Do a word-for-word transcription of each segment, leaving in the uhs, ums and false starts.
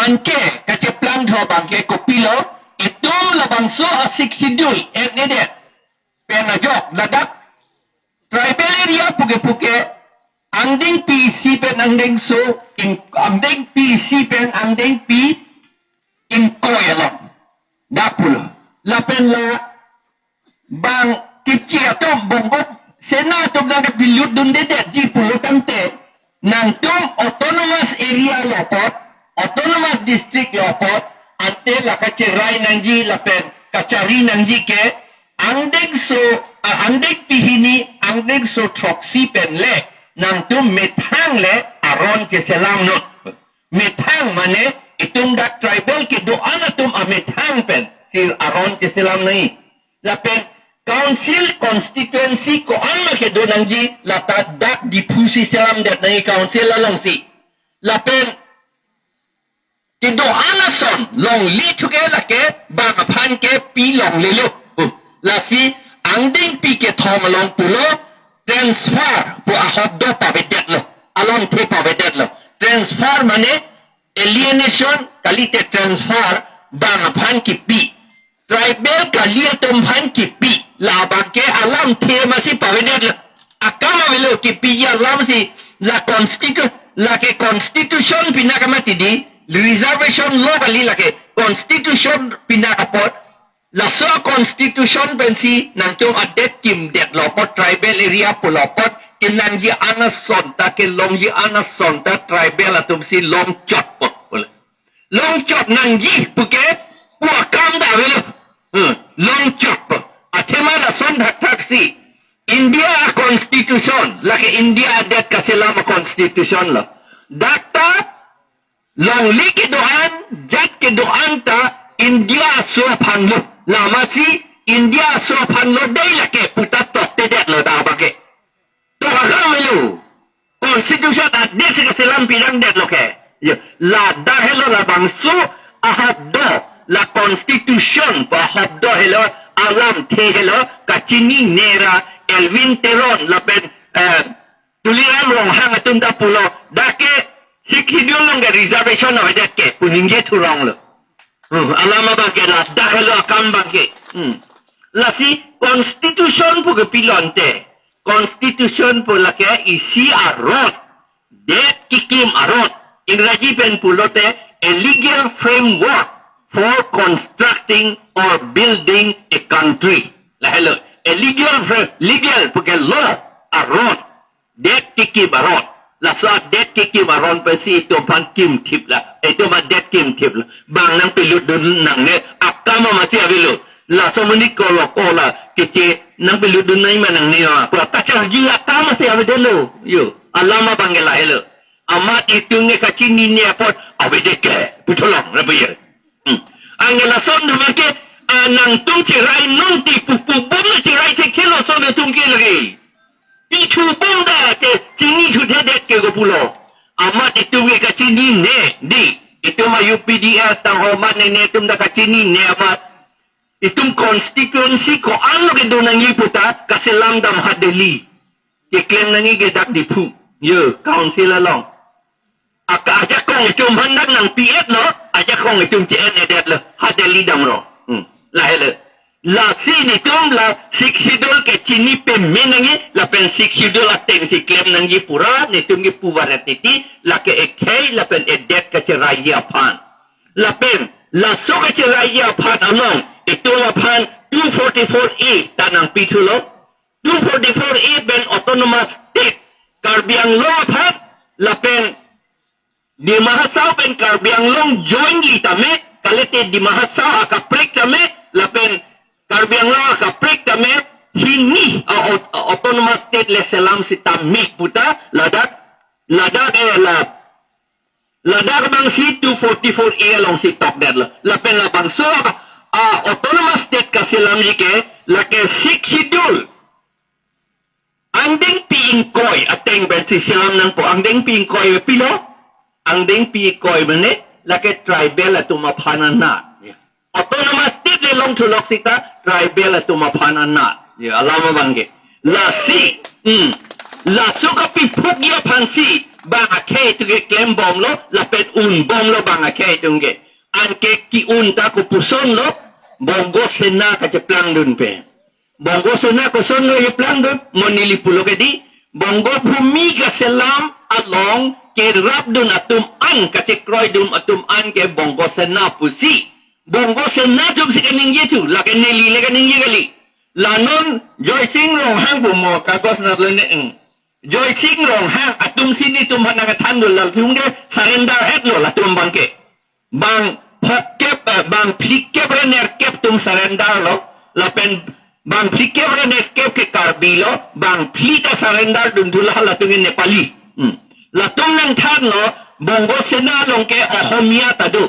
Anke kacheplang tho abangke kopilo, itum labangso a-Sixth Schedule en-edet pen ajok ladak tribal area puke puke angdengpi isi pen angdengso in, angdengpi isi pen angdengpi ingkoi along dak pulo. Lapen la bang Kipchi atum, Bongo Sena atum nangpilut dundedetji pulo tangte, nangtum autonomous area lo apot, autonomous district lo apot, ante la kacherai nangji lapen kachari nangji ke angdengso, ah, angdengpi hini, angdengso throksi pen le nangtum methang le aron cheselam non. Methang mane itum dak tribal kedo-an atum amethang pen si aron cheselam nangji. Lapen council constituency ko-an ma kedo nangji, lata dak Diphu si selamdet nangji council alongsi. Lapen kedo-an ason longle thuke lake bang aphan ke pi longlelo. Lasi angdengpi kethom along pulo transfer pu ahok do pavedetlo. Alamthe pavedetlo. Transfer mane alienation kalite transfer bang aphan kipi. Tribal kali atum aphan kipi. Labangke alamthe masi pavedetlo. Akam avelo kipiji alamsi la constitu-, lake constitution pinaka mati di, reservation law kali lake constitution pinaka apot. Laso constitution pensi nangtum adet kimdetlo apot, tribal area pulo apot, kenangji-an ason ta, kelongji-an ason ta tribal atum si longchot apot. Longchot nangji puke pu akam ta avelo. Hmm, longchot apot. Athema lason thakthak si India constitution, lake India adet kaselam constitution lo. Dak ta longle kedo-an, jat kedo-an ta India aso aphan lo. Lamasi India aso aphan lo dei lake puta toktedetlo dak abangke. To akam avelo. Constitution adet si kaselam pirang detlo ke. Yo, ladak helo labangso ahok do, la constitution pu ahok do helo, alamthe helo, kachinine ra Elwin Teron lapen, eh, Tuliram Ronghang atum ta pulo, dak ke Sixth Schedule along ke reservation avedet ke pu ningje thuronglo. Hmm, alam abangke ladak helo akam abangke. Hmm. Lasi constitution pu kepilo ante. Constitution pu lake isi aron, det kekim aron. Ingraji pen pulote a legal framework for constructing or building a country. Lahelo, a legal frame, legal puke law aron, det kekim aron. Laso adet kekim aron pensi itum aphan kimthip la. Itum adet kimthip la. Bang nangpilut dun nangne, akam masi avelo. Laso monit kolo kola keche nangpilut dun nangji ma nangne ma. Pura kacharji akam masi avedetlo. Yo, alam abangke lahelo. Amat itum ke kachinine apot avedet ke pu tholong lapu ye. Hmm. Anke lason abangke, ah, nangtum cherai non ti pu, pu bom le cherai thekthelo lason atum ke lake. Pi thu bom ta te chini thuthedet ke ko pulo. Amat itum ke kachinine di. Itum a-U P D S tang ho amat ne, ne itum ta kachinine amat. Itum constituency ko-an lo kedo nangji puta kaselam dam ha Delhi. Keklem nangji ke dak Diphu. Yo, council along. Aka ajakong itum aphan dak nangpi-etlo, ajakong itum che-en-edetlo, ha Delhi damlo. Hmm. Lahelo. Lasi netum la Sixth Schedule ke chini pame nangji, lapen Sixth Schedule ateng si klem nangji pura, netum ke puvaret titi, lake ekhei, lapen edet kacheraiji aphan. Lapen, laso kacheraiji aphan along, itum aphan two forty-four A ta nangpi thulo, two forty-four A pen autonomous state, Karbi Anglong aphan, lapen Dima Hasao pen Karbi Anglong jointly tame, kalite Dima Hasao akaprek tame, lapen Karbi Anglong akaprek tame, hini a, aut-, a autonomous state le selam sitame puta, ladak, ladak, eh, la, ladak abangsi two forty-four A alongsi tokdetlo. Lapen labangso, ah, autonomous state kaselamji ke, lake Sixth Schedule angdengpi ingkoi ateng pensi selam nangpo. Angdengpi ingkoi pilo? Angdengpi ingkoi mane lake tribal atum aphan anat. Autonomous state le long thulok sita tribal atum aphan anat. Ya, alam abangke. Lasi, hmm. Laso kapiphukji aphansi bang akhei atum ke klembomlo, lapen unbomlo bang akhei atum ke. Anke ke-un ta kopuson lo, Bongo Sena kacheplangdun pen. Bongo Sena koson lo cheplangdun, mo neli pulo ke di, Bongo Bhumika selam along kerapdun atum an, kachekroidun atum an ke Bongo Sena pusi. Bongo Sena atum si kaningje thu, lake neli le kaningje kali. La non Joysing Ronghang pu mo kagos na lo ne, eng. Joysing Ronghang atum si netum aphan nangthandun, latum ke surrender-etlo latum abang ke. Bang phokep, eh, bang phlikep ra nerkep atum surrender lo, lapen bang phlikep ra nerkep ke Karbi lo, bang phli ta surrender dun thu la halatum ke Nepali. Hmm. Latum nangthanlo, Bongo Sena along ke Ohomia ta do.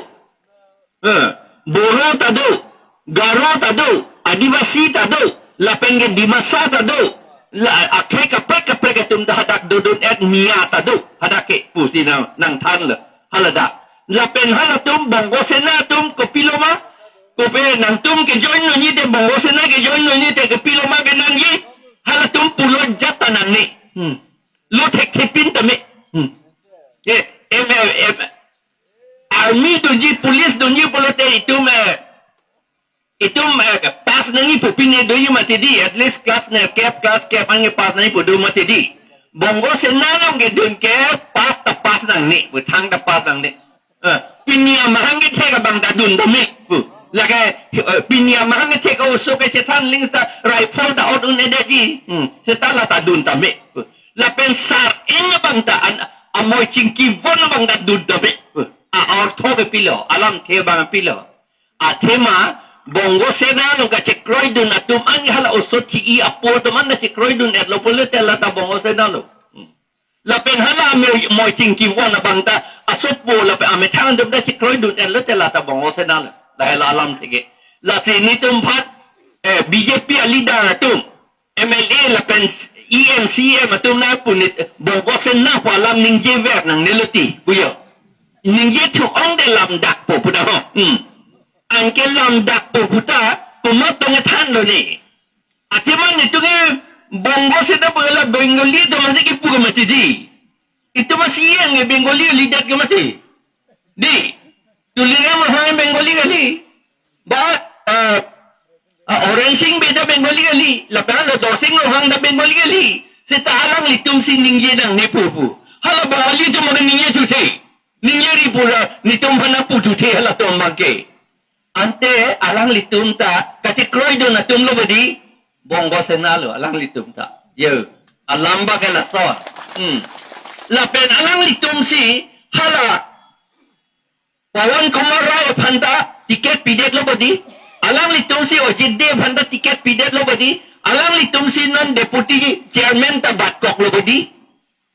Eh, Boro ta do, Garo ta do, Adivasi ta do, lapen ke Dimasa ta do, la, akhei kaprek kaprek atum ta hadak dodun-et, Mia ta do, hadak ke pusi nang, nangthanlo, haladak. Lapen halatum Bongo Sena atum kopilo ma, kopi nangtum ke-join nonji te, Bongo Sena ke-join nonji te kopilo ma kenangji, halatum pulo ajat ta nangne. Hmm. Lo thekthepin tame. Hmm. Eh, em, em, em, army dunji, police dunji pulote itum, eh, itum, eh, pass nangji pu pine dunji mati di, at least class nerkep, class kep an ke pass nangji pu do mati di. Bongo Sena along kedun ke pass ta pass nangne, pu thangta pass nangne. Eh, pini amahang kethek abang ta dun tame pu. Lake, eh, pini amahang kethek oso kechethan ling ta rifle ta ot un-edetji. Hmm, seta la ta dun tame pu. Lapen sar-eng abang ta an, amoi chingkivon abang ta dun tame pu. A-ortho ke pilo, alamthe abang pilo. Athema, Bongo Sena along kachekroidun atum an hala oso thi-i apo atum an ta chekroidun-etlo pulote la ta Bongo Sena lo. Hmm. Lapen hala amoi, moi chingkivon abang ta asopo lapen amethang atum ta chekroidun-etlo te la ta Bongo Sena lo. Lahelo alamthe ke. Lasi netum aphan, eh, B J P a-leader atum, M L A lapen E M, C E M atum nangpunit Bongo Sena pu alam ningjever nangnelo ti, puyo. Ningje thu-ong te lamdakpo pu ta ho. Hmm. Anke lamdakpo pu ta, komat tong thanlo ne. Athema netum ke Bongo Sena pu la Bengali atum si kipu ke mati di. Itum si yang ke Bengali leader ke mati. Di. Tuliram Ronghang Bengali kali. Ba, eh, ah, Oren Sing Bey ta Bengali kali. Lapen lo Dorsing Ronghang ta Bengali kali. Seta alanglitum si ningje nangne pu pu. Hala Bengali atum ningje thuthe. Ningjeri pura netum aphan pu thuthe halatum abang ke. Ante alanglitum ta kachekroidun atum lo badi, Bongo Sena lo alanglitum ta. Yo, alam abang ke lason. Hmm. Lapen alanglitum si hala Pawan Kumar Rai aphan ta ticket pidetlo badi, alanglitum si Ajit Dey aphan ta ticket pidetlo badi, alanglitum si non deputy chairman ta batkoklo badi.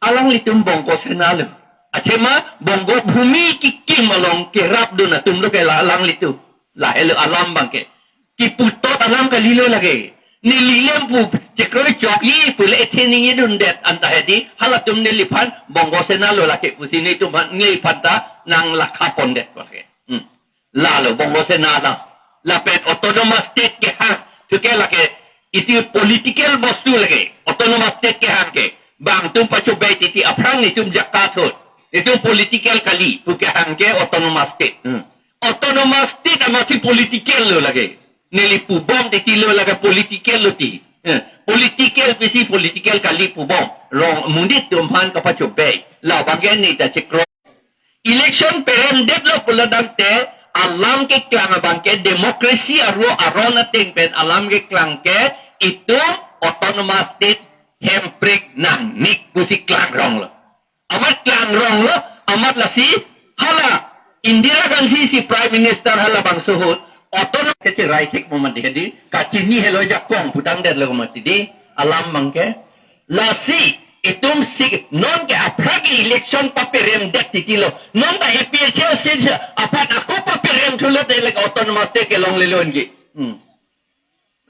Alanglitum Bongo Sena lo. Athema Bongo Bhumi kikim along kerapdun atum lo ke la alanglitum. Lahelo alam abang ke. Kiputot alam kalilo lake. Neli le pu chekroi chokji pu le ethe ningjedundet anta hedi. Halatum neliphan Bongo Sena lo lake pusi netum aphan neliphan ta nanglakha pondet lake. Hmm. Lalo Bongo Sena ta. Lapen autonomous state kehang. Thu ke lake iti political bostu lake. Autonomous state kehang ke. Bang atum pachobei titi aphrang netum jakas ahut. Netum political kali. Pu kehang ke autonomous state. Hmm. Autonomous state amatsi political lo lake. Neli pubom titi lo lake political lo ti. Eh, political pisi political kali pubom. Rong monit atum aphan kapachobei. Labang ke neta chekro. Election peremdetlo pulo tangte alam keklang abang ke democracy aro aron ateng pen alam keklang ke itum autonomous state hemprek nangnik pusi klangronglo. Amat klangronglo, amat lasi hala Indira Gandhi si Prime Minister halabangso ahut autonomous ke cherai thek mo mati di, kachini helo jakong putangdetlo mati di, alam abang ke. Lasi itum si non ke aphrang ke election paperemdet titi lo. Non ta A P H L C aphan ako paperem thulo te lake autonomous state ke longlelo nji. Hmm.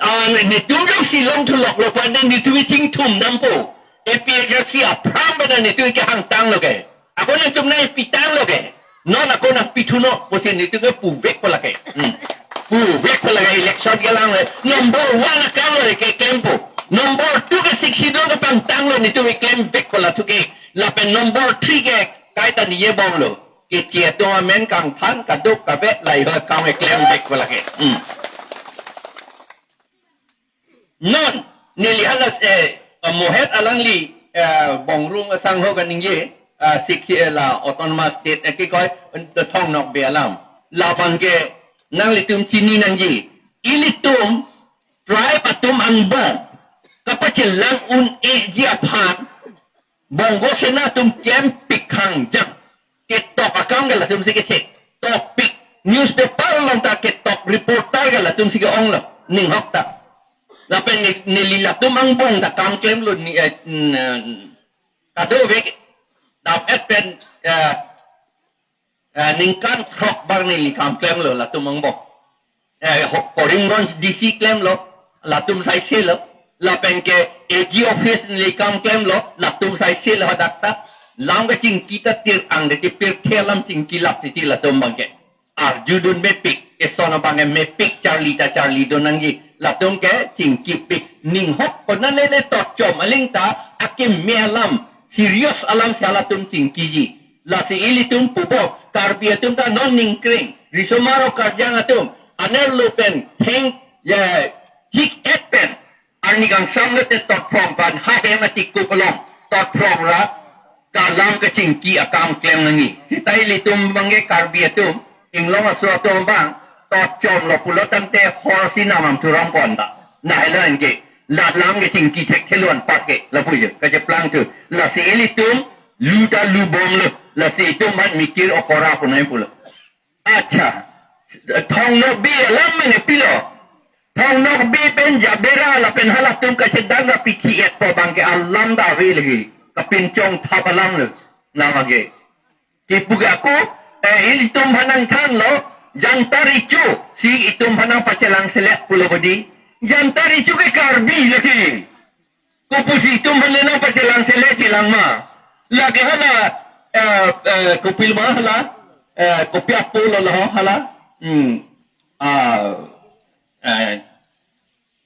Ah, netum jongsi long thuloklo pu ante netum chingthum dampo. A P H L C aphrang pen netum kehangtanglo ke. Ako netum nangpitanglo ke. Non ako nangpithunon pusi netum ke puvekpo lake. Hmm. Puvekpo lake election kelang le. Number one akam lo ke kempo. Number two ke Sixth Schedule ke pangtanglo, netum keklem vek ko la thu ke. Lapen number three ke kaita ningje bomlo. Keche atum amen kangthan, kaduk kavet, lahei akam keklem vek ko la ke. Hmm. Non, neli hala, eh, Mohet alangli, eh, Bongrung asangho kaningje, eh, Sixth, eh, la Autonomous State, eh, kikoi, Thong Nokbe alam. Labang ke nanglitum chini nangji. Ilitum tribe atum angbong kapachelang un-eji aphan Bongo Sena atum kempik hangjang. Ketok akam ke latum si kethek. Tokpik. Newspaper along ta ketok, reporter ke latum si ke-onglo. Ninghok ta. Lapen ne, neli latum angbong ta kam klemlo ni, eh, n-, eh, kadokave. Dap-et pen, eh, eh, ningkan throk bang neli kam klemlo latum angbong. Eh, ho-, Karimganj D C klemlo, latum saiselo. Lapen ke A G office neli kam klemlo, latum saiselo hadak ta. Lam kachingki ta tir ang de, pirthe alam chingki lap titi latum abang ke. Arjudun mepik, eson abang ke mepik, charli ta charlidun nangji. Latum ke chingkipik, ninghok ko nang lele totchom aling ta, akeme alam, serious alam si halatum chingkiji. Lasi ilitum pubok, Karbi atum ta non ningkreng, risomar o karjang atum, anerlo pen, heng, ya, hik-et pen, arni kangsam lote totphrong pen, ha hem atikuk along, totphrong ra, kalam kachingki akam klem nangji. Seta ilitum abang ke Karbi atum, inglong aso atum abang, totchomlo pulo tangte hor si namam thuram pon ta. Lahelo anke, la lam kachingki thekthe lo anparke, lapu je, kacheplang thu. Lasi ilitum, lu ta lu bomlo, lasi itum aphan mikir okora punai pulo. Acha, Thong Nokbe alam mane pilo. Thong Nokbe pen Jabera lapen halatum kachedang ra pithi-et po abang ke alam ta ave lagi. Kapinchong thap alam lo. Nama ke. Kipu ke ako, eh, ilitum aphan nangthanlo, Janta Recho, si itum aphan nangpachelang selet pulo bodi. Janta Recho ke Karbi lagi. Kopusi itum aphan le nangpachelang selet chelang ma. Lake hala, eh, eh, kopilo ma hala, eh, kopi apo lo lo hala. Hmm. Ah, eh,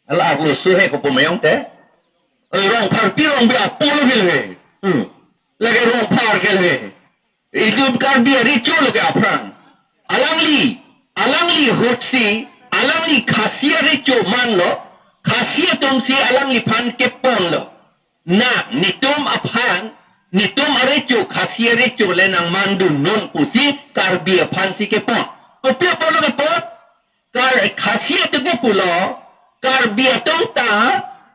hala arloso he kopu mayong te. Eh, Rongphar pi Rongbi apo lo ke le. Hmm. Lake Rongphar ke le. Itum Karbi arecho lo ke aphrang. Alangli, alangli ahut si, alangli Khasi arecho manlo, Khasi atum si alangliphan keponlo. Na, netum aphan, netum arecho, Khasi arecho le nangmandun non pusi Karbi aphan si kepon. Kopi apotlo kepon? Kar, Khasi atum ke pulo, Karbi atum ta,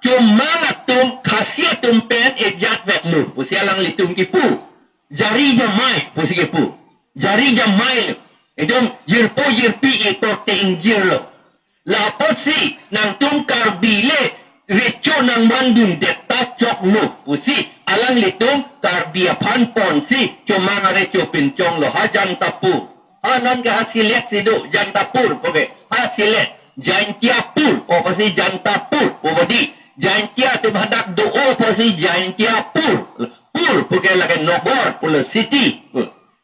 chomang atum, Khasi atum pen ejat vetlo pusi alanglitum kipu. Jari jamai, pusi kipu. Jari jamai. Itum jirpo jirpi iporte ingjirlo. Lapotsi nangtum Karbi le recho nangmandundet ta choklo pusi alanglitum Karbi aphan ponsi chomang arecho pinchonglo ha Jantapur. Ha non ke ha Sylhet si do Jantapur po ke ha Sylhet. Jaintiapur po pusi Jantapur po bodi. Jaintia atum hadak do-o pusi Jaintiapur. Pur po ke lake nogor pulo city.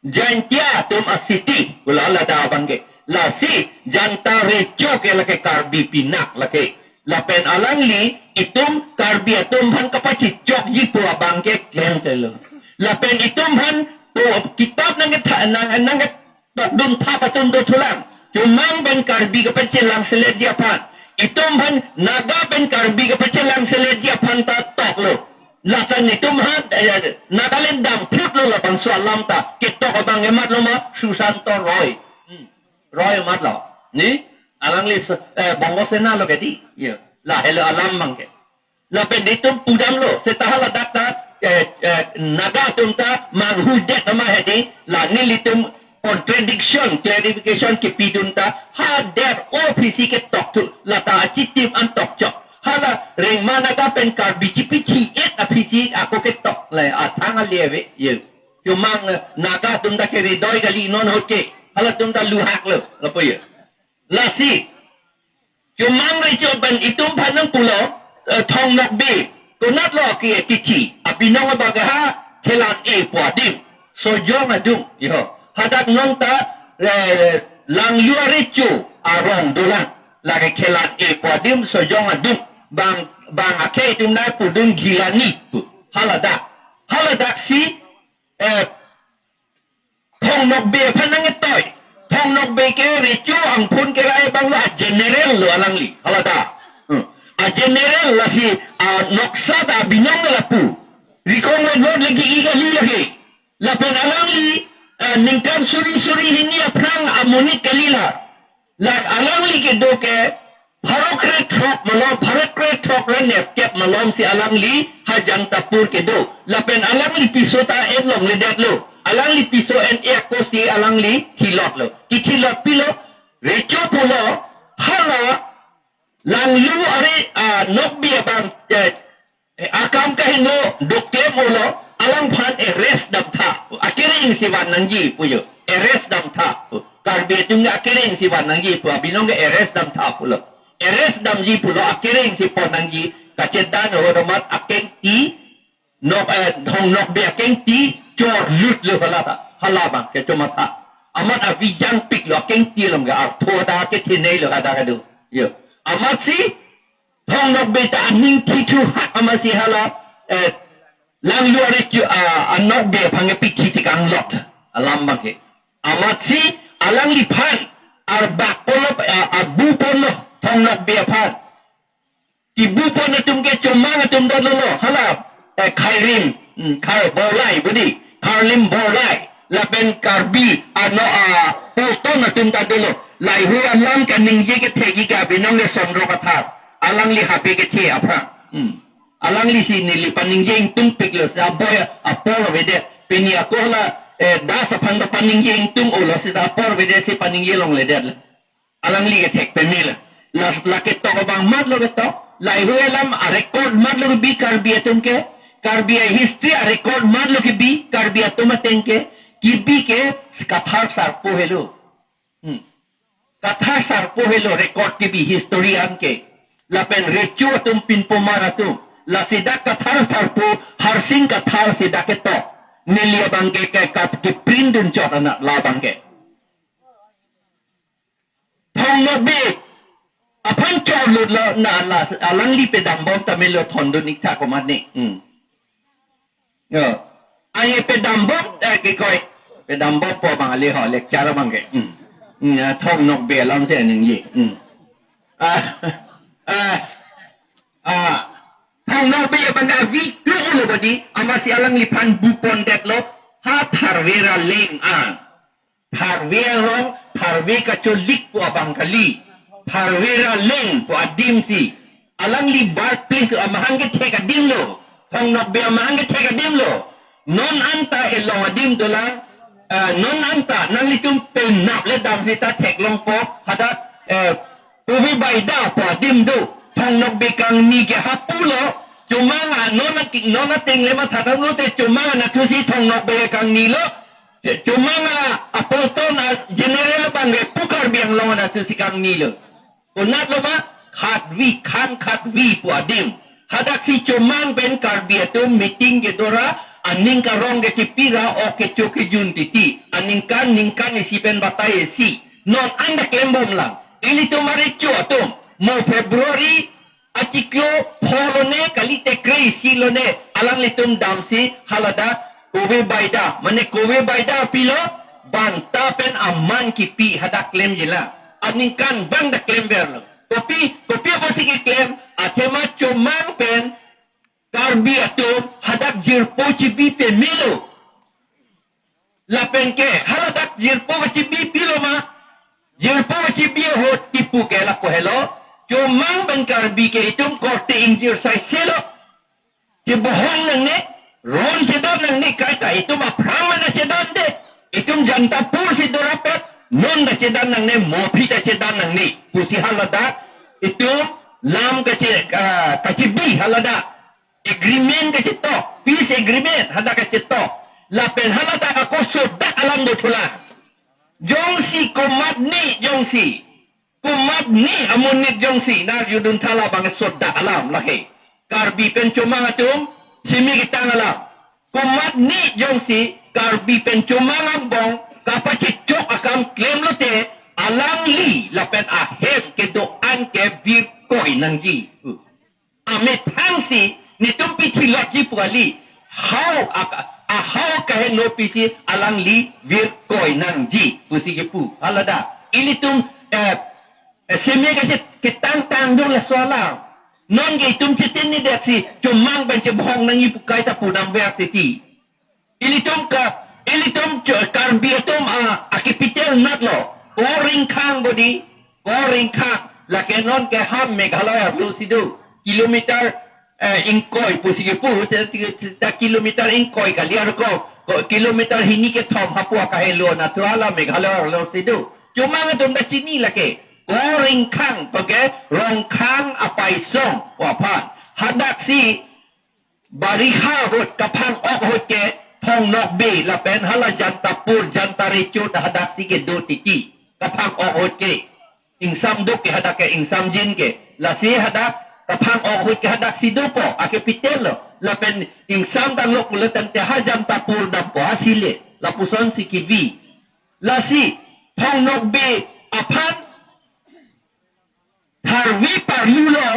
Jaintia atum a city pulo hala ta abang ke. Lasi Janta Recho ke lake Karbi pinak lake. Lapen alangli itum Karbi atum aphan kapachechokji pu abang ke klem telo. Lapen itum aphan po kitap nangketha-, nang, nangketokdun thap atum dothulang. Chomang pen Karbi kapachelang seletji aphan. Itum aphan Naga pen Karbi kapachelang seletji aphan ta toklo. Lata netum ha, eh, Nagaland damphutlo labangso alam ta. Ketok abang ke matlo ma Susanto Roy. Hmm. Roy matlo. Ni? Alangli so, eh, Bongo Sena lo ke di. Ya. Lahelo alam abang ke. Lapen netum pudamlo. Seta haladak ta, eh, eh, Naga atum ta manghudet ama hedi. La nelitum contradiction, clarification kipidun ta, ha der-o aphisi ketok thu, lata achitim an tokchok. Hala Rengma Naga pen Karbi chipithi-et aphisi ako ketok le, athang ale ave, ye. Chomang, eh, Naga atum ta keredoi kali non ahut ke, halatum ta luhaklo, lapu ye. Lasi, Chomang Recho pen itum aphan nangpulo, eh, Thong Nokbe. Konatlo ke kithi. Abinong abang ke ha Khelan-e pu adim. Sojong adung. Yo. Hadak non ta, eh, Langlu arecho arong dolang. Lake Khelan-e pu adim Sojong adung. Bang bang akhei atum nangpudun Gilani pu. Haladak. Haladak si, eh, Thong Nokbe aphan nangketoi. Thong Nokbe ke recho angphun kerai abang lo, a-general lo alangli. Haladak. Hmm. A-general lasi, a, noksa ta binong lapu. Rikong le vote lagi i kali lagi. Lapen alangli, eh, ningkan suri suri hini aphrang amonit kali la. La alangli kedo ke pharo krethrok malom, pharo krethrok ra nepkep malom si alangli ha Jangtapur kedo. Lapen alangli piso ta en longledetlo. Alangli piso en-e ako si alangli thilotlo. Kithilot pilo, recho pulo, hala Langlu ari, ah, Nokbe abang, eh, eh, akam kahingno doklem-olo, alangphan arrest damtha. Akereng si van nangji pu jo. Arrest damtha. Karbi atum ke akereng si van nangji pu, abinong ke arrest damtha pulo. Arrest damji pulo, akereng si pon nangji. Kachedan ahut amat akengti, Nok, eh, Thong Nokbe akengti chorlut lo hala ta. Hala abang ke chomatha. Amat avijang pik lo akengti alam ke artho ta kethenei lo kada kadu. Yo. Amatsi Thong Nokbe ta aning thithu hak amatsi hala, eh, Langlu ari chu, ah, a-Nokbe aphan ke pik thi tikanglok alam abang ke. Amatsi alangliphan arbak ponlo, ah, abu ponlo Thong Nokbe aphan. Ibu pon atum ke Chomang atum ta dolo, hala, eh, Khairim, hmm, Khar Borlai budi, Kharlim Borlai, lapen Karbi, ano, ah, Polton atum ta dolo. Laihui alam kaningje kethekji ke abinong ke Sondro Kathar. Alangli habe kethe aphrang. Hmm. Alangli si neli paningje ingtungpiklo, sa boy apor avedet. Pini ako hala, eh, Das aphan ta paningje ingtung-olo, seta apor avedet si paningje longledetlo. Alangli kethek pemela. Las lake tok abang matlo ketok. Laihui alam a-record matlo kebi Karbi atum ke. Karbi a-history a-record matlo kebi Karbi atum ateng ke. Kebi ke Kathar Sarpo helo. Hmm. Kathar Sarpo helo record kebi history an ke. Lapen recho atum pinpomar atum. La seta Kathar Sarpo Harsing Kathar seta ketok. Neli abang ke ke kat ke print dunchot anak labang ke. Thong Nokbe aphan chorlutlo na la alangli pedambom ta melo thondun ik tha komatne. Hmm. Yo. Aye pedambom, eh, kikoi. Pedambom po abang ale ho lecture abang ke. Hmm. Hmm, ya, Thong Nokbe alam si ningje. Hmm. Ah, ah, ah. Thong Nokbe abang ke avi klo ulo badi, amatsi alangliphan bu pondetlo, ha Tharve Raleng, ah. Tharve arong, Tharve kacholik pu abang kali. Tharve Raleng pu adim si. Alangli birthplace amahang kethek adim lo. Thong Nokbe amahang kethek adim lo. Non anta elong adim dolang. Ah, non anta nanglitum penap le dam seta theklongpo. Hadak, eh, Kove Baida pu adim do. Thong Nokbe kangni ke hapu lo. Chomang a non a, non ateng le matha damlote Chomang anatthu si Thong Nokbe kangni lo. Chomang a, a Polton a-general abang ke pu Karbi Anglong anatthu si kangni lo. Konatlo ma, Khatvi, Khan Khatvi pu adim. Hadak si Chomang pen Karbi atum meeting kedo ra, aning karong kechipi ra, ok kecho kejun titi. Aningkan, ningkan isi pen batai isi. Non anta klembomlang. Ilitum arecho atum. Mo February achiklo pho lone, kalite kre-isi lone, alanglitum damsi haladak Kove Baida, mane Kove Baida pilo, banta pen aman kipi hadak klemjilang. Aningkan bang dak klemverlo. Kopi, kopi apotsi keklem, athema Chomang pen Karbi atum hadak jirpo chibi pemelo. Lapen ke, haladak jirpo kachibi pilo ma. Jirpo kachibi ahut kipu ke lapu helo. Chomang pen Karbi ke itum korte ingjir sai selo. Chibohong nangne, ron chedon nangne kaita itum aphrang mana chedonde. Itum Jangtapur si dorapet, non ta chedon nangne, mo aphi ta chedon nangne. Pusi haladak, itum lam kachi, ah, kachibi haladak. Agreement kachetok, peace agreement, hadak kachetok. Lapen haladak ako sodak alam dothulang. Jongsi komatne, jongsi. Komatne amonit jongsi, na judun thala bang sodak alam lahe. Karbi pen Chomang atum, simi ketang alam. Komatne jongsi, Karbi pen Chomang angbong, kapachechok akam klemlote, alangli, lapen ahem kedo-an ke birkoi nangji. amethang si netum pi thilot ji pu kali. Hau ak-, ahau kaheno pisi alangli vir koi nangji pusi kepu. Hala da. Ilitum, eh, eh, seme kachetang tang do laso alam. Non ke itum chetinidet si chomang pen chebohong nangji pu kaita pudam ver titi. Ilitum ka, ilitum cho-, Karbi atum a, a capital natlo. Koringkhang bodi, Koringkhang. Lake non ke ha Meghalaya arlo si do. Kilometer, eh, ingkoi pusi kepu, ta, ta, ta kilometer ingkoi kali ar ko. Ko kilometer hini kethom hapu akahelo na tu hala Meghalaya arlo si do. Chomang atum ta chini lake. Koringkhang, toke Rongkhang apaisong, pu aphan. Hadak si Bariha ahut kaphang-ok ahut ke Phongnokbe lapen hala Jantapur, Janta Recho ta hadak si kedo titi. Kaphang-ok ahut ke. Ingsam duk ke hadak ke, ingsam jin ke. Lasi hadak kaphang-ok ahut ke hadak si dopo, a capital lo. Lapen ingsam tanglo pulo tangte ha Jantapur dampo, ha sile. Lapuson si kivi. Lasi Phongnokbe aphan tharve parlulo,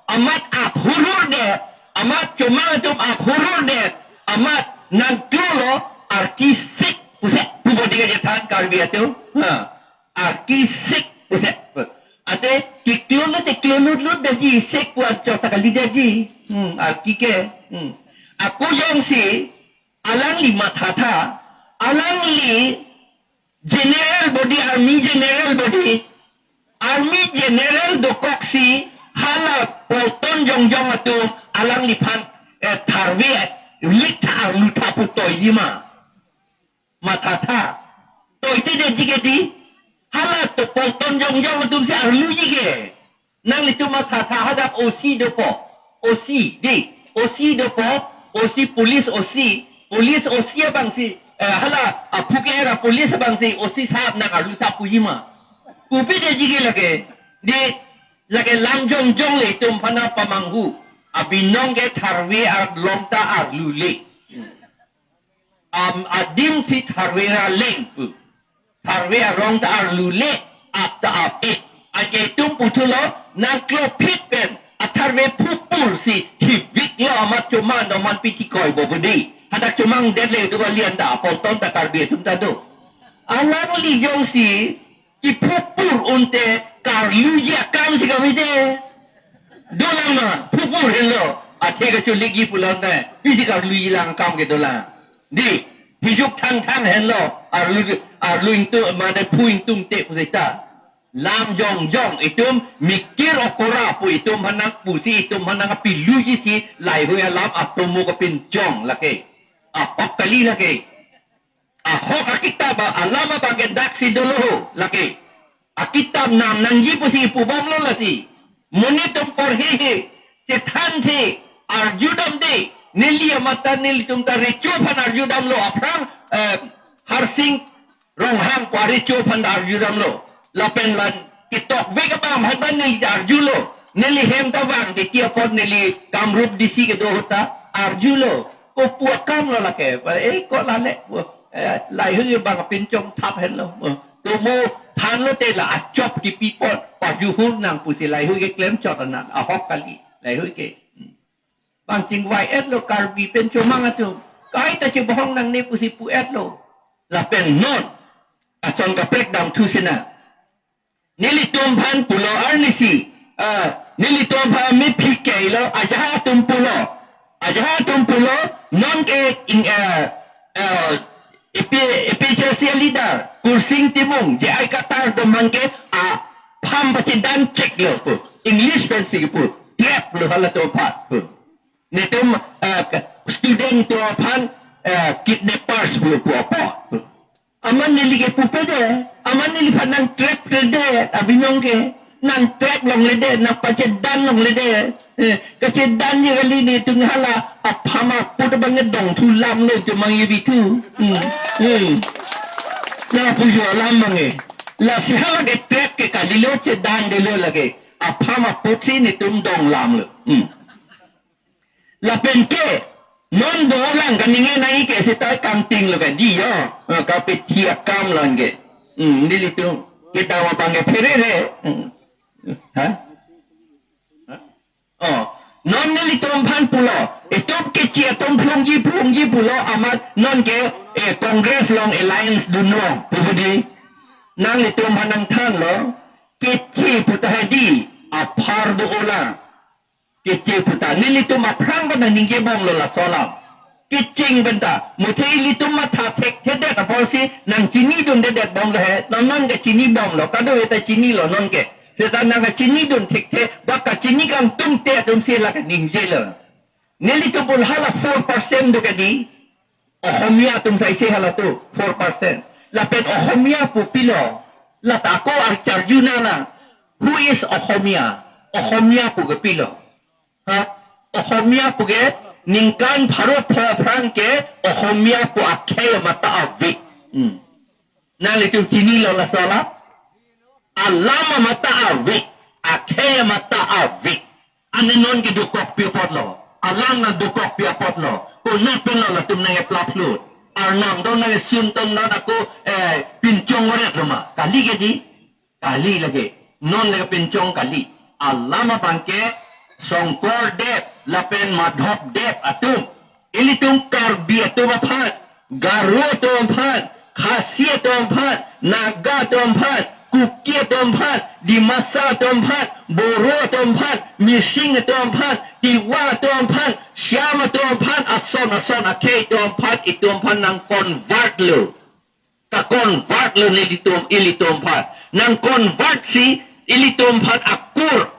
amat aphurur det, amat chomang atum aphurur det, amat nangklulo, arki sik pusi pu bodi kachethan Karbi atum. Ha. Arki sik pusi. Ate kiklulo te klulut lut detji, sik pu anchot ta kali detji. Hmm, arki ke. Hmm. Ako jongsi alangli mathatha, alangli general bodi, army general bodi, army general dokoksi hala Polton jongjong atum alangliphan, eh, tharve lik tha arlu tha pu toiji ma. Mathatha. Toite detji ke di. Hala to Polton jongjong atum si arluji ke. Nanglitum mathatha, hadak O C dopo. O C, di. O C dopo. O C, police O C. Police O C abang si, eh, hala, aphu ke era police abang si, O C sahab nang arlu sahab puji ma. Kopi detji ke lake. Di, lake lam jongjong le itum aphan pamanghu. Abinong ke tharve along ta arlu le. Am, adim si tharve ra leng pu. Tharve arong ta arlu le, ap ta ap-e. Anke itum puthulo, nangklo phit pen, atharve phupur si, hivik lo amat chomang do man pi thikoi bo bodi. Hadak chomang det le do kalian ta, Polton ta Karbi atum ta do. Alangli jongsi, kiphupur unte karluji akam si kami de. Dolang ma, phupur henlo. Athe kacholikji pulang ta. Pisi karluji lang akam ke dolang. Di, hijuk thang thang henlo. Arlu, arlu ingtu, mane phu ingtum te pusita. Lam jongjong itum mikir okora pu itum aphan nangpusi itum aphan nangpiluji si laheihui alam atomo kapinchong lake. Ahok kali lake. Ahok akitap alam abang ke daksi dolo ho, lake. Akitap nam nangji pusi pubomlo lasi. Monit atum porhehe, chethanthe, arjudamde, neli amat ta nelitum ta recho aphan arjudamlo aphrang, eh, Harsing Ronghang pu arecho aphan ta arjudamlo. Lapen lan ketokvek abang aphan ta neli arjulo. Neli hem ta vang titi apot neli Kamrup D C kedo ahut ta arjulo. Kopu akam lo lake. Eh, ko lale. Eh, laheihui abang pinchong thap henlo. Tomo thanlo te la achop kipi apot. Pajuhur nang pusi laheihui ke klemchot anak. Ahok kali. Laheihui ke. Hmm. Bang chingvai-etlo Karbi pen chomang atum. Kaita chebohong nangne pusi pu-etlo. Lapen non. Ason kaprek damthu sina. Nelitum aphan pulo arnisi. Ah, nelitum aphan mephi keilo, ajahak atum pulo. Ajahak atum pulo, non ke ing, eh, eh, A P, A P H L C leader, Kursing Timung, J I Kathar atum aphan ke, ah, pham pachedan cheklo pu. English pensi kepu. Trap lo halatum aphan pu. Netum, eh, student atum aphan, eh, kidnappers pulo pu apa. Amat neli ke pupe de, amat neliphan nang trap ke de, abinong ke, nang trap longle de, nang pachedan longle de. Eh, kachedanji kali netum hala, apham aput abang ke dongthu lamlo chomang ye bithu. Hmm. Hmm. Nangpujo alam abang ke. Lasi hala ke trap ke kalilo chedan delo lake. Apham aput si netum dong lamlo. Hmm. Lapen ke, non dolang kaninge nai ke seta kangting lo kan di yo. Eh, kapethi akam lang ke. Hmm, nelitum. Kita abang ke pherere. Hmm. Ha? Ha? Oh, Non nelitum aphan pulo, itum keche atum phlongji phlongji pulo amat non ke, eh, Congress along alliance dunlong pu bodi. Nanglitum aphan nangthanlo, keche puta hedi, aphar do ola. Keche puta, nelitum aphrang pen nangningje bomlo laso alam. Kecheng penta, muthe ilitum matha thekthedet apotsi nangchinidundedet bomlo he, non non kachini bomlo, kadokave ta chinilo non ke. Seta nangkachinidun thekthe, ba kachini kangtungte atumsi la kaningjelo. Nelitum pul hala four percent do kedi, Ohomia atum saise hala tu, four percent. Lapen Ohomia pu pilo, lata ako archarjunana, who is Ohomia? Ohomia pu ke pilo. Ha? Ohomia pu ke ningkan pharo pho aphrang ke Ohomia pu akhei amata ave. Hmm. Nanglitum chinilo laso alam? Alam amata ave, akhei amata ave. Ane non ke dokokpi apotlo, alam nangdokokpi apotlo. Konat penlo latum nangkeplaplut? Arnam do nangkesun tong non ako, eh, pinchong oret lo ma? Kali kedi? Kali lagi. Non lagi pinchong kali. Alam abangke Shongkordev lapen Madhavdev atum. Ilitum Karbi atum aphan, Garo atum aphan, Khasi atum aphan, Naga atum aphan, Kuki atum aphan, Dimasa atum aphan, Boro atum aphan, Mising atum aphan, Tiwa atum aphan, Shyam atum aphan, ason ason akhei atum aphan, itum aphan nang convert lo. Ka convert lo nelitum, ilitum aphan. Nang convert si ilitum aphan akur,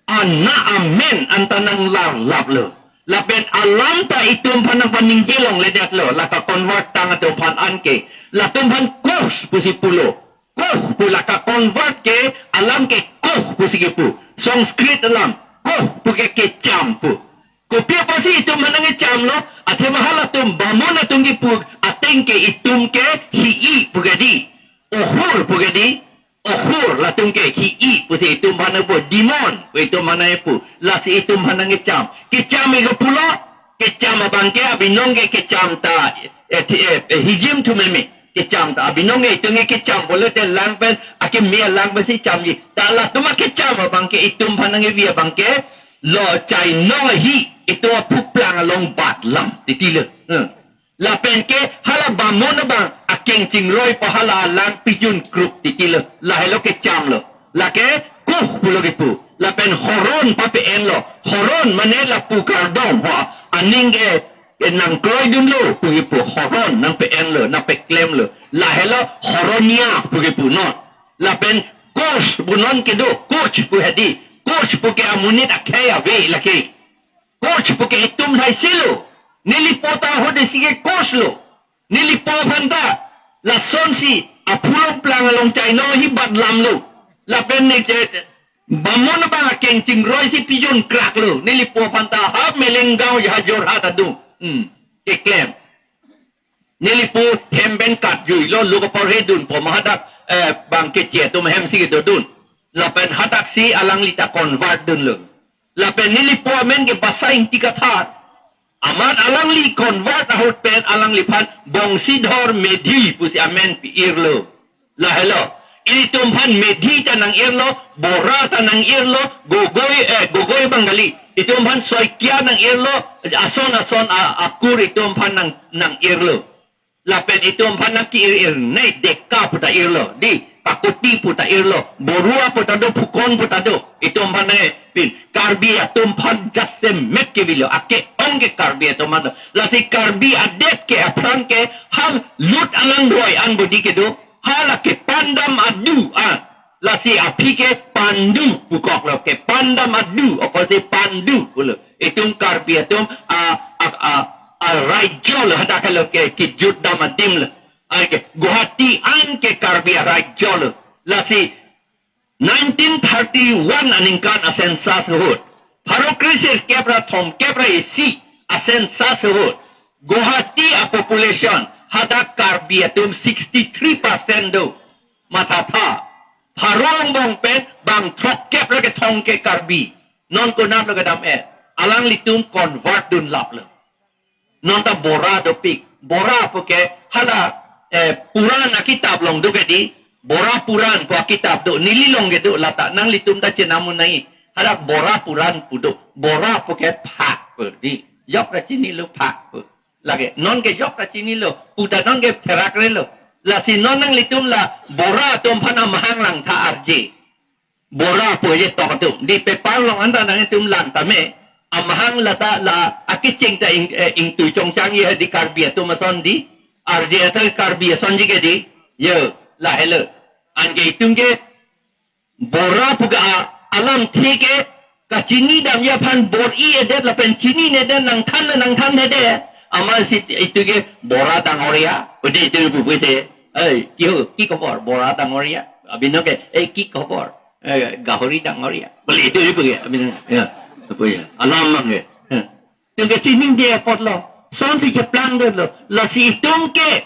ana amen anta nanglarlaplo. Lapen alam ta itum aphan nangpaningje longledetlo. Laka convert tang atum aphan anke, latum aphan Kush pusi pulo. Kush pu, laka convert ke alam ke Kush pusi kepu. Sanskrit alam, Kush pu ke kecham pu. Kopi apotsi itum aphan nangkechamlo? Athema halatum Bamun atum kipu ateng ke itum ke hi-i pu kedi, Ohur pu kedi, Ohur, latum ke hi-i pusi itum aphan nangpu, demon pu itum aphan nangpu. Lasi itum aphan nangkecham. Kecham ke pulo, kecham abangke abinong ke kecham ta, eh, thi-, eh, eh, hijim thu meme. Kecham ta abinong ke itum ke kecham pulote lang pen, akeme lang pensi chamji. Ta latum akecham abangke itum aphan nangkevi abangke, lo chainong ahi, itum aphuplang along bat lam titilo. Hmm. Lapen ke hala Bamun abang akeng chingroi pu hala alang pijun kruk titilo. Lahelo kechamlo. Lake Kush pulo kipu. Lapen Horon pape-enlo. Horon mane lapu kardom ho. Aning ke, ke nangkroidunlo pu kipu. Horon nangpe-enlo, nangpeklemlo. Lahelo Horonia pu kipu non. Lapen Kush pu non kedo, Kush pu hedi. Kush pu ke amonit akhei ave lake. Kush pu ke itum thaisilo. Nelipo ta ahut isi ke Kush lo. Nelipo aphanta lasonsi aphulongplang along chainong ahi bat lamlo. Lapen ne ke Bamun abang akeng chingroi si pijun kraklo. Nelipo aphanta ha Melenggaon ya Jorhat adung. Hmm. Keklem. Nelipo hem pen katjuilo, lo kaporhedunpo ma hadak, eh, bang keche atum hemsi kedodun. Lapen hadaksi alangli ta convert dunlo. Lapen nelipo amen ke Basa Ingti Kathar. Amat alangli convert ahut pen alangliphan Bongsidhor Medhi pusi amen pi-irlo. Lahelo. Itum aphan Medhi ta nang-irlo, Bora ta nang-irlo, Gogoi, eh, Gogoi Bengali. Itum aphan Saikia nang-irlo, ason ason a-, akur itum aphan nang, nang-irlo. Lapen itum aphan nangki-ir-ir ne Deka pu ta irlo, di, Kakuti pu ta irlo, Borua pu ta do, Phukon pu ta do. Itum aphan ne pin, Karbi atum aphan jasemet kevilo, ake-ong ke Karbi atum aphan do. Lasi Karbi adet ke aphrang ke hal lut alang roi an bodi kedo. Hala kepandam adu an. Lasi aphi ke Pandu pukoklo, kepandam adu, apotsi Pandu pulo. Itum Karbi atum a, a, a, a raijolo, hadak lo ke kijut dam adimlo. Ai ke Guwahati an ke Karbi araijolo. Lasi nineteen thirty-one aningkan a-census ahut, pharo kre sirkep ra thomkep ra isi a-census ahut, Guwahati a-population hadak Karbi atum sixty-three percent do. Mathatha. Pharo angbong pen bang throkkep ra kethom ke Karbi. Non konatlo kedam-et? Alanglitum convert dunlaplo. Non ta Bora dopik. Bora pu ke hala, eh, Puran akitap along do kedi. Bora Puran pu akitap do. Neli along kedo, lata nanglitum ta chenam un nangji. Hadak Bora puran pu do. Bora pu ke phak pu di. Yok ta chinilo phak pu. Lake, non ke yok ta chinilo. Pu ta non ke therak relo. Lasi non nanglitum la Bora atum aphan amahang langtha arje. Bora pu je tok atum. Di paper along anta nanglitum lang tame. Amahang lata la akecheng ta ing, eh, ingtui chongchang ye di Karbi atum ason di. Arje ata Karbi asonji ke di. Yo, lahelo. Anke itum ke Bora pu ke a-, alamthe ke kachinidamji aphan bor-i-edet lapen chininedet nangthan nangthanthedet. Amatsi itum ke Bora dangoria. Ode itum pupu te. Ei, ki ho, ki khobor, Bora dangoria. Abino ke, ei, ki khobor. Eh, gahori dangoria. Bole itum pupu ke, abino. Ya, pupu ya. Alam mang ke. Ya. Itum ke chinide apotlo. Sonsi cheplangdetlo. Lasi itum ke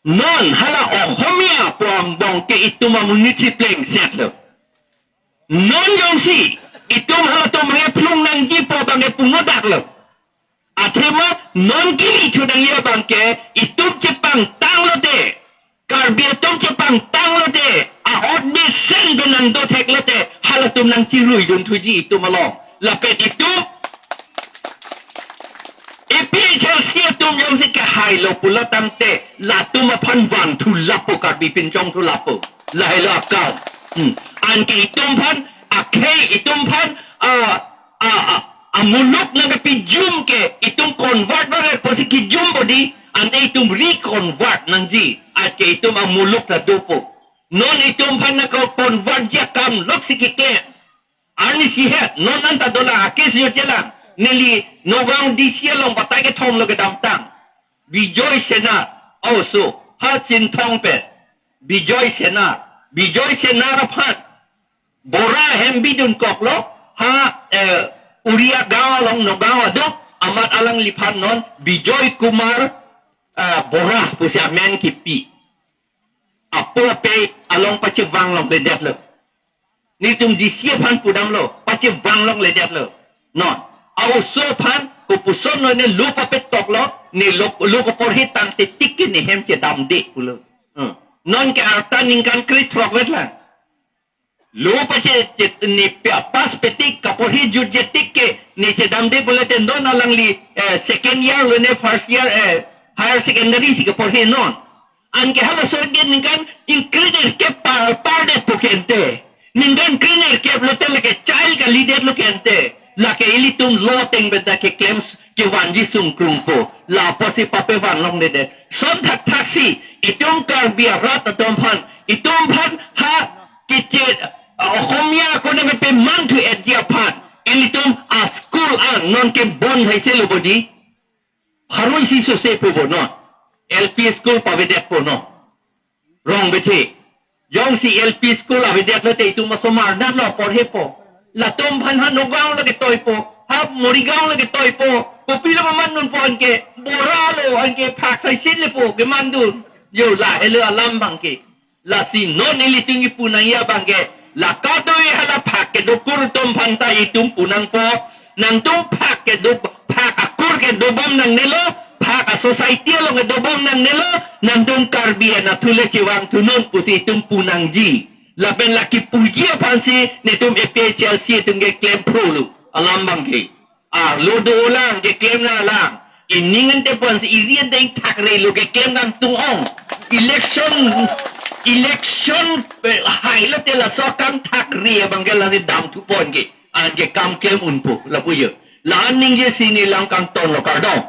non hala Ohomia pu angbong ke itum amonit si plengsetlo. Non jongsi itum halatum abang ke phlung nangji pu abang ke punodaklo. Athema non kili thu nangji abang ke itum chepangtanglote, Karbi atum chepangtanglote, ahok mesen pen nangdotheklote, halatum nangchiruidun thuji itum along. Lapen itum A P H L C atum jongsi kehailo pulo tangte, latum aphan vangthu lapo, Karbi pinchongthu lapo. Lahelo akam. Hmm. Anke itum aphan, akhei itum aphan, ah, ah, ah, amuluk nangkepijum ke itum convert baret pusi kijum bodi, ante itum reconvert nangji, ante itum amuluk ta dopo. Non itum aphan nangko-convertji akam loksi kekle. Arnisi het, non anta dolang, akes yo chelang. Neli Nagaon D C along batai kethom lo kedamtang. Bijoy Senar, also, ha Chinthong pen. Bijoy Senar. Bijoy Senar aphan Bora hem bidunkoklo, ha, eh, Uriya Gaon along Nagaon aduk, amat alangliphan non Bijoy Kumar, eh, Bora pusi amen kipi. Apo ape along pachevang longledetlo. Netum D C aphan pudamlo, pachevang longledetlo. Non, a-oso aphan kopuson lo, ne lo papetoklo, ne lo, lo kaporhi tangte tik ke ne hem chedamde pulo. Hmm. Non ke arta ningkan krethrok vetlang. Lo pache, che, ne pe-, pass petik kaporhi jutje tik ke ne chedamde pulote non alangli, eh, second year lo ne first year, eh, higher secondary si kaporhi non. Anke halaso ke ningkan ingkrenerkep par, pardetpo ke ante. Ningkan krenerkep lote lake child kalidetlo ke ante. Lake ilitum lo ateng pen ta keklem kevanji sungkrungpo. Lapusi papevan longledet. Son thakthaksi itum Karbi arat atum aphan, itum aphan ha kichet, ah, Ohomia ako nangpemanthu etji aphan, ilitum a-school an non ke bon haise lo bodi. Harui si sose pupo non. L P school pavedetpo non. Rong bethe. Jongsi L P school avedetlote itum osomar nat lo porhepo. Latum aphan ha Nagaon lo ketoipo. Ha Morigaon lo ketoipo. Kopilo mamandunpo anke. Bora lo anke phak saisin lepo kemandun. Yo lahelo alam abangke. Lasi non ilitum kipu nangji abangke, la kadokave hala phak kedokur atum aphanta itum pu nangpo, nangtum phak kedo, phak akur kedobom nangnelo, phak a-society along kedobom nangnelo, nangtum Karbi anatthu le chevangthunun pusi itum pu nangji. Lapen la kipuji aphansi netum A P H L C atum keklem phrulo. Alam abangke. Arlo dolang, keklem nanglang. Ining ante ponsi iri ante ingthakre lo keklem nangtung-ong. Election, election, eh, hailote laso akangthakre abangke lasi damthu ponke. Anke kam klem unpo, lapu yo. La-an ningjesi neli lang kangtonlo, kardom.